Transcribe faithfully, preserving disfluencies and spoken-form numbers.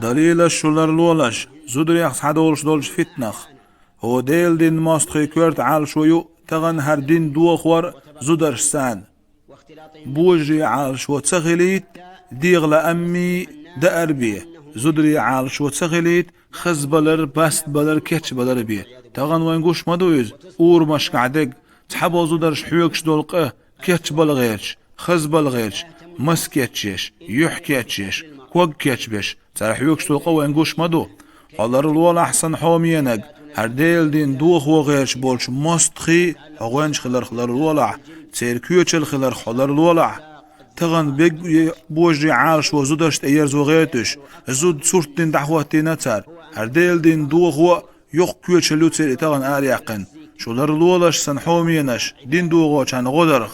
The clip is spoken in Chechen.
Далилаш шу ларлолаш, зударех схьадолуш долчу фитнах. ХӀо Делан дин мостагӀий коьрта Ӏалашо ю, тахана хӀара дин дохор зударшца. Божарий Ӏалашо ца хилийта, дегӀан лааммий даар бен, зударий Ӏалашо ца хилийта, хазбалар, бастбалар, кечбалар бен. Тахана вайн гуш ма ду иза, урамашкахь дерг, цхьаболу зударша хьоьгуш долу къа кечбала гӀерташ, хазбала гӀерташ, мас кечъеш, юьхь кечъеш, ког кечбеш, цара хьоьгуш долу къа вайн гуш ма ду. Хьо ларлолахь, сан хьоменаг, хӀара Делан дин дохо гӀерташ болчу мостагӀий хьо гӀоьнча хиларх ларлолахь, церан коьчал хиларх хьо ларлолахь. Тахана бегге божарий Ӏалашо зударшна тӀеерзо гӀерта уьш. Зуда сурт дина дӀахӀоттийна цара. ХӀара Делан дин дохо а, йоккха коьчал ю церан и тахана араяьккхина. Шу ларлолаш, сан хьоменаш, дин дохочарна гӀо дарх.